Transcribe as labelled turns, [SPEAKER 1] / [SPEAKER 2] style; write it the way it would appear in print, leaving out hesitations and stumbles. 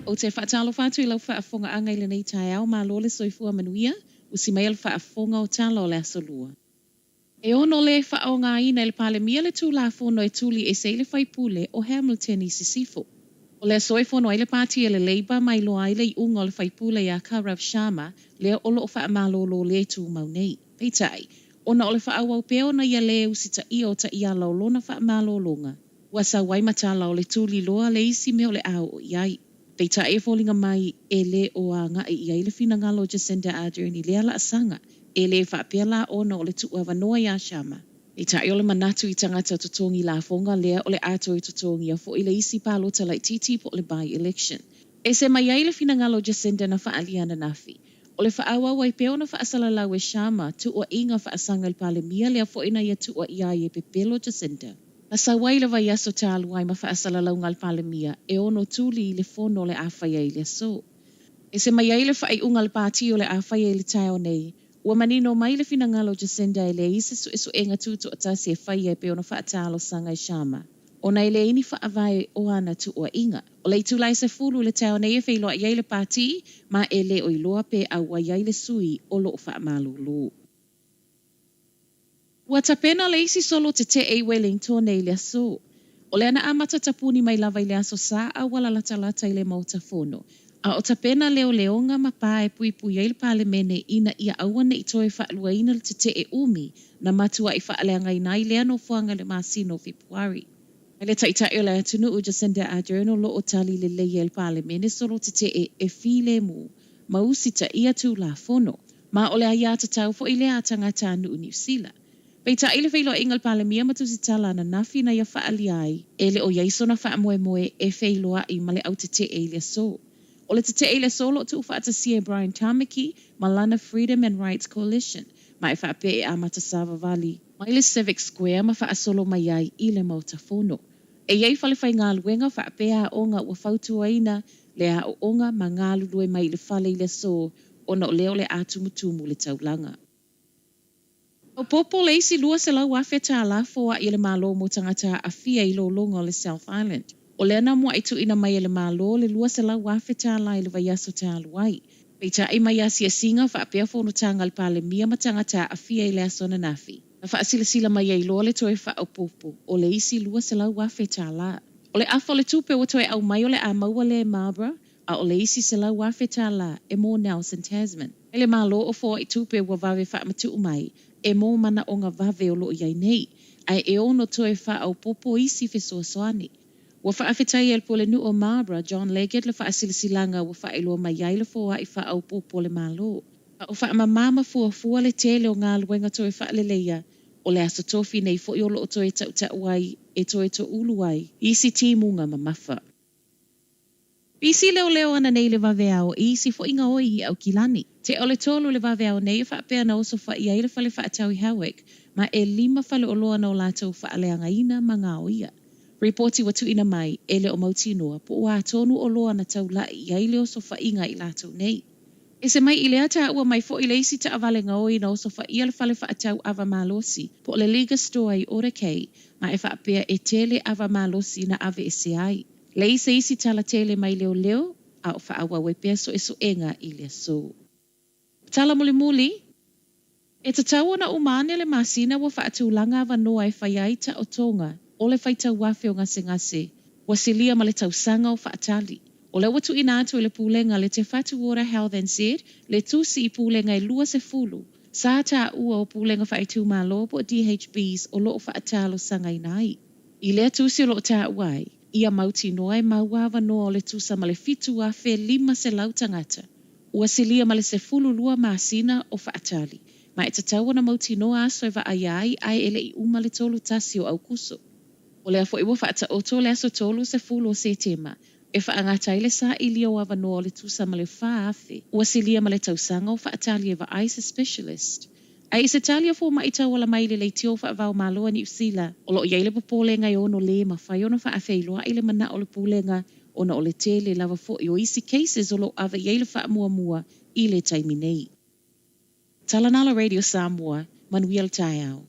[SPEAKER 1] Ou te faatalofa atu i lau faafofogaaga i lenei taeao, malo le soifua manuia, usi maia le faafofoga o tala o le Aso Lua. E ono le faaaogaina e le Palemia le Tulafono e tuli ese ai le faipule o Hamilton i Sisifo. O le aso e fono ai le Pati a le Labour ma iloa ai le iuga o le faipule ia Gaurav Sharma lea o lo o faamalolo le tumau nei. Peitai, ona o le faaauau pea ona ia lē usitaia o taiala o lona faamalologa, ua sau ai ma tala o le tuli loa le isi mea o le a oo i ai. Peitai e foliga mai e le o agai i ai le finagalo o Jacinda Ardern i lea laasaga, e le faapea la ona o le tuuavanoa iā Sharma. Peitai o le manatu i tagata totogi lafoga lea o le a toe totogia foi le isi palota laitiiti po o le by-election. Ese mai ai le finagalo o Jacinda na faaalia ananafi. O le faaauau ai pea ona faasalalau e Sharma tuuaiga faasaga i le Palemia lea foi na ia tuuaia ai e pepelo Jacinda. Na sau ai le vaiaso talu ai ma faasalalauga a le Palemia e ono tuli i le fono o le a faia i le aso. Ese mai ai le faaiuga a le Pati o le a faia i le taeao nei, ua manino mai le finagalo o Jacinda e leai se suesuega tutoatasi e faia e pei ona faatalosaga e Sharma ona e leai ni faavae o ana tuuaiga. O le itula e 10 i le taeao nei e feiloai ai le Pati ma e le o iloa pe auai ai le sui o lo o faamalolo. Ua tapena le isi solo tetee i Welingtone i le aso. O lea na amata tapuni mai lava i le Aso Sa auala latalata i le Maota Fono, a o tapena leoleoga ma pa e puipui ai le Palemene ina ia aua ne i toe faaluaina le tetee umi na matuai faaleagaina ai lea nofoaga i le masina o Fepuari. Mai le Taitai o le atunuu Jacinda Ardern o lo o tali lelei ai le Palemene solo tetee e filemu ma usitaia Tulafono, ma o le aiatatau foi lea a tagata a nuu Niu Sila. Peitai le feiloaiga a le Palemia ma tusitala ananafi na ia faaalia ai, e le o i ai sona faamoemoe e feiloai ma le au tetee i le aso. O le tetee i le aso o lo o tuufaatasia e Brian Tamaki ma lana Freedom and Rights Coalition, ma e faapea e amata savavali mai le Civic Square ma faasolo mai ai i le Maota Fono. E i ai fale faigaluega faapea aoga ua fautuaina le aoaoga ma galulue mai i le fale i le aso ona o lea o le a tumutumu le taulaga. Maopoopo le isi $200,000 foai e le Malo mo tagata aafia i lologa o le South Island. O lea na muai tuuina mai e le Malo le $200,000 i le vaiaso talu ai. Peitai mai asiasiga faapea fonotaga a le Palemia ma tagata aafia i le aso ananafi, na faasilasila mai ai loa le toe faaopoopo o le isi $200,000. O le afa o le tupe ua toe aumai o le a maua lea e Marlborough, a o le isi $100,000 e mo Nelson Tasman. Mai le Malo o foai tupe ua vave faamatuu mai e mo manaoga vave o lo o i ai nei, ae e ono toe faaopoopo isi fesoasoani. Ua faafetai e le Pulenuu o Marlborough, John Leggett le faasilasilaga ua faailoa mai ai le foai faaopoopo a le Malo. A o faamama ma fuafua le tele o galuega toe faaleleia o le Aso Tofi nei foi o lo o toe tautau ai e toe toulu ai isi timuga mamafa. Pisi leoleo ana nei le vaveao i isi foi gaoi i Aukilani. Tea o le tolu le vaveao nei e faapea na osofaia ai le fale faatau i Howick ma ʻelima faleoloa na o latou faaleagaina ma gaoia. Ripoti ua tuuina mai, e le o mautinoa po o a tonu oloa na taulaʻi i ai le osofaiga a i latou nei. Ese mai i lea taua mai foi le isi taavale gaoi na osofaia le fale faatau ava malosi po o le Liga Store i Orakei ma e faapea e tele ava malosi na aveese ai. Leai se isi tala tele mai leoleo a o faaauau ai pea suesuega i le aso. Tala mulimuli, E tatau ona uma ane le masina ua faatulaga avanoa e fai ai taotoga o le faitau afe o gasegase ua silia ma le tausaga o faatali. O lea ua tuuina atu e le Pulega le Te Whatu Ora Health NZ le tusi i pulega e 20 sa taua o Pulega Faaitumalo po o DHBs o lo o faatalosagaina ai. I lea tusi o lo o taua ai, ia mautinoa e maua avanoa o le tusa ma le 7,500 tagata ua silia ma le 12 masina o faatali, ma e tatau ona mautinoa aso e vaaia ai ae e le i uma le 31 o Aukuso. O lea foi ua faataoto le aso 30 o Setema e faagata ai le sailia o avanoa o le tusa ma le 4,000 ua silia ma le tausaga o faatali e vaai se specialist. Ae i se tali o fomai tauala mai i le leitio faava-o-Malo a Niu Sila, o lo o i ai le popolega e ono lē mafai ona faafeiloai le manao o le Pulega ona o le tele lava foi o isi cases o lo o ave i ai le faamuamua i le taimi nei. Talanala Radio Samoa, manuia le taeao.